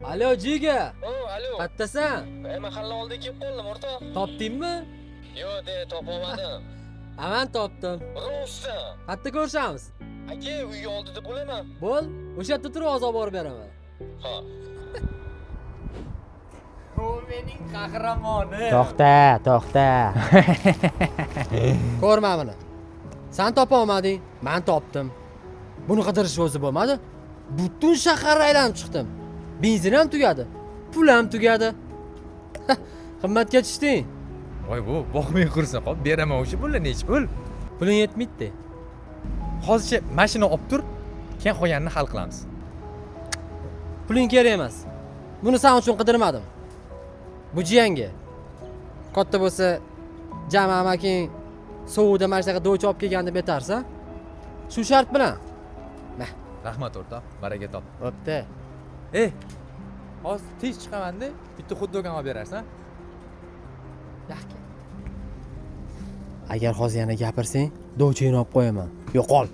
Alo, Jiga. O, alo. Qayerdasan? E, mahalla oldiga kelib qoldim, o'rtoq. Topdingmi? Yo'q, de, topolmadim. A, man topdim. Rostdan. Qayerda ko'rishamiz? Aka, uy oldida bo'laman. Bo'l, o'sha yerda turib hozir olib borib beraman. Ha. U mening qahramonim. To'xta, to'xta. Ko'rma buni. San topolmading, man topdim. Buni qidirish o'zi bo'lmadi. Butun shaharni aylanib chiqdim. Benzin ham tugadi, pul ham tugadi. Qimmatga tushding. Voy, bu boqmay qursin, hop, beraman o'sha pulni, nechi pul? Puling yetmaydi. Hozircha mashina olib tur, keyin qolganini hal qilamiz. Puling kerak emas. Buni san uchun qidirmadim. Bu jiyanga. Katta bo'lsa, jama amaking sovuqda mana shunaqa do'cha olib kelgan deb aytarsan. Shu shart bilan. Rahmat, o'rtoq, baraka top. Bo'pti. Ey, hozir tez chiqaman-da, bitta xot-dog ham olib berarsan. Yaxki. Agar hozir yana gapirsang, do'changni olib qo'yaman. Yo'qol.